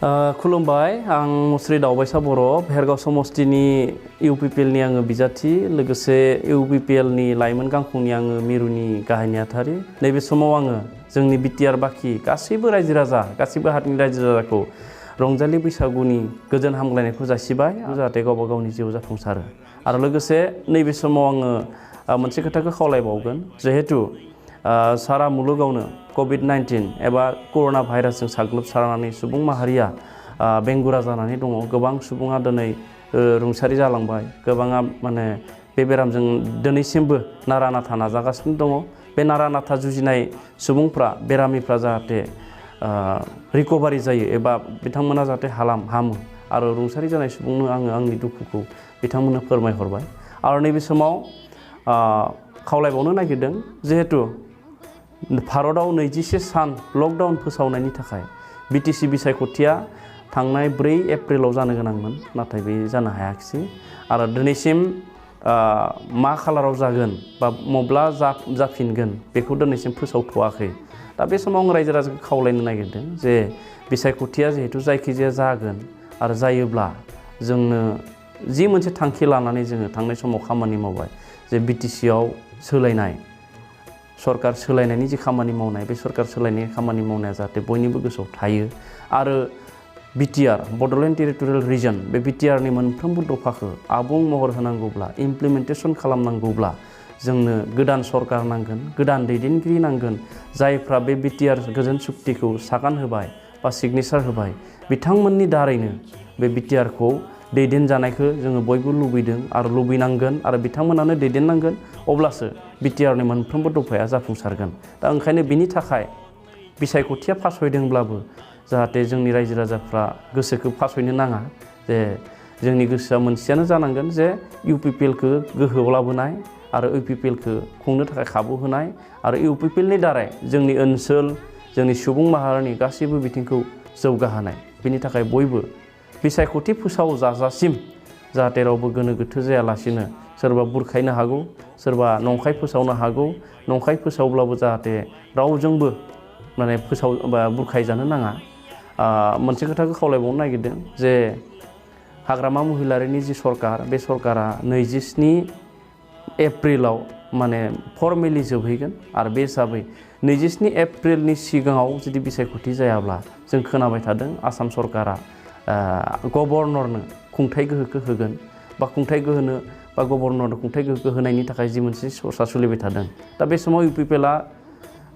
खुलुमबाय आं मुस्रि दावबायसा बर' भेरगाव समस्तिनि इउपिपिएलनि आङो बिजाथि लोगोसे इउपिपिएलनि लाइमोन गांखंनि आङो मिरुनि गाहाय नेहाथारि। नैबे समाव आङो जोंनि बिटिआर बाखि गासैबो रायजो राजा गासैबो हारिनि रायजो राजाखौ रंजालि बैसागुनि गोजोन हामग्लायनायखौ जासिबाय जाहाथे गावबा गावनि जिउ जाफुंसारो। आरो लोगोसे नैबे समाव आङो मोनसे खोथाखौ खावलायबावगोन जिहेतु सारा मुलुगावनो कभिड-19 एबा कर'ना भाइरासजों साग्लोबसारनानै सुबुं माहारिया बेंगुरा जानानै दङ। गोबां सुबुङा दिनै रुंसारि जालांबाय, गोबाङा माने बे बेरामजों दिनैसिमबो नारा नाथा नाजागासिनो दङ। बे नारा नाथा जुजिनाय सुबुंफ्रा बेरामिफ्रा जाहाथे रिकभारि जायो एबा बिथांमोना जाहाथे हामो आरो रुंसारि जानाय सुबुंनो आङो आंनि दुखुखौ बिथांमोननो फोरमायहरबाय। आरो नैबे समाव खावलायबावनो नागिरदों जिहेतु भारतआव 21 सान लकडाउन फोसावनायनि थाखाय बिटिसि बिसायख'थिया थांनाय 4 एप्रिलाव जानो गोनांमोन, नाथाय बे जानो हायाखिसै। आरो दिनैसिम मा खालाराव जागोन बा मब्ला जाफिनगोन बेखौ दिनैसिम फोसावथ'वाखै। दा बे समाव आं रायजो राजाखौ खावलायनो नागिरदों जे बिसायख'थिया जिहेतु जायखिजाया जागोन आरो जायोब्ला जोंनो जि मोनसे थांखि लानानै जोङो थांनाय समाव खामानि मावबाय जे बिटिसिआव सोलायनाय सरकार सोलायनायनि जि खामानि मावनाय बे सरकार सोलायनायनि खामानि मावनाया जाहाथे बयनिबो गोसोआव थायो आरो बिटिआर बड'लेण्ड टेरिटरियेल रिजन बे बिटिआरनि मोनफ्रोमबो दफाखौ आबुं महर होनांगौब्ला इमप्लिमेन्टेसन खालामनांगौब्ला जोंनो गोदान सरकार नांगोन, गोदान दैदेनगिरि नांगोन। जायफ्रा बे बिटिआर गोजोन सुक्तिखौ सागान होबाय बा सिगनेचार होबाय बिथांमोननि दारैनो बे बिटिआरखौ दैदेनजानायखौ जोङो बयबो लुबैदों आरो लुबैनांगोन आरो बिथांमोनानो दैदेननांगोन, अब्लासो बिटिआरनि मोनफ्रोमबो दफाया जाफुंसारगोन। दा ओंखायनो बिनि थाखाय बिसायख'थिया फासयदोंब्लाबो जाहाथे जोंनि रायजो राजाफ्रा गोसोखौ फासयनो नाङा, जे जोंनि गोसोआ मोनसेयानो जानांगोन जे इउपिपिएलखौ गोहोआव लाबोनाय आरो इउपिपिएलखौ खुंनो थाखाय खाबु होनाय आरो इउपिपिएलनि दारै जोंनि ओनसोल जोंनि सुबुं माहारिनि गासैबो बिथिंखौ जौगाहोनाय। बिनि थाखाय बयबो बिसायख'थि फोसावजाजासिम जाहाथे रावबो गोनो गोथो जायालासिनो सोरबा बुरखायनो हागौ, सोरबा नंखाय फोसावनो हागौ। नंखाय फोसावब्लाबो जाहाथे रावजोंबो माने बुरखायजानो नाङा। मोनसे खोथाखौ खावलायबावनो नागिरदों जे हाग्रामा महिलारिनि जि सरकार बे सरकारा 27 एप्रिलाव माने फर्मेलि जोबहैगोन आरो बे हिसाबै 27 एप्रिलनि सिगाङाव जुदि बिसायख'थि जायाब्ला जों खोनाबाय थादों आसाम सरकारा गभर्नरनो खुंथाय गोहोखौ होगोन बा खुंथाय गोहोनो बा गभर्नरनो खुंथाय गोहोखौ होनायनि थाखाय जि मोनसे सरसा सोलिबाय थादों। दा बे समाव इउपिपिएलआ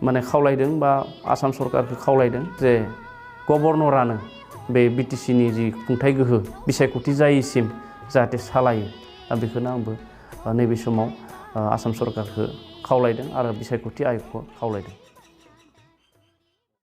माने खावलायदों बा आसाम सरकारखौ खावलायदों जे गभर्नरानो बे बिटिसिनि जि खुंथाय गोहो बिसायख'थि जायैसिम जाहाथे सालायो। दा बेखौनो आंबो नैबे समाव आसाम सरकारखौ खावलायदों आरो बिसायख'थि आय'गखौ खावलायदों।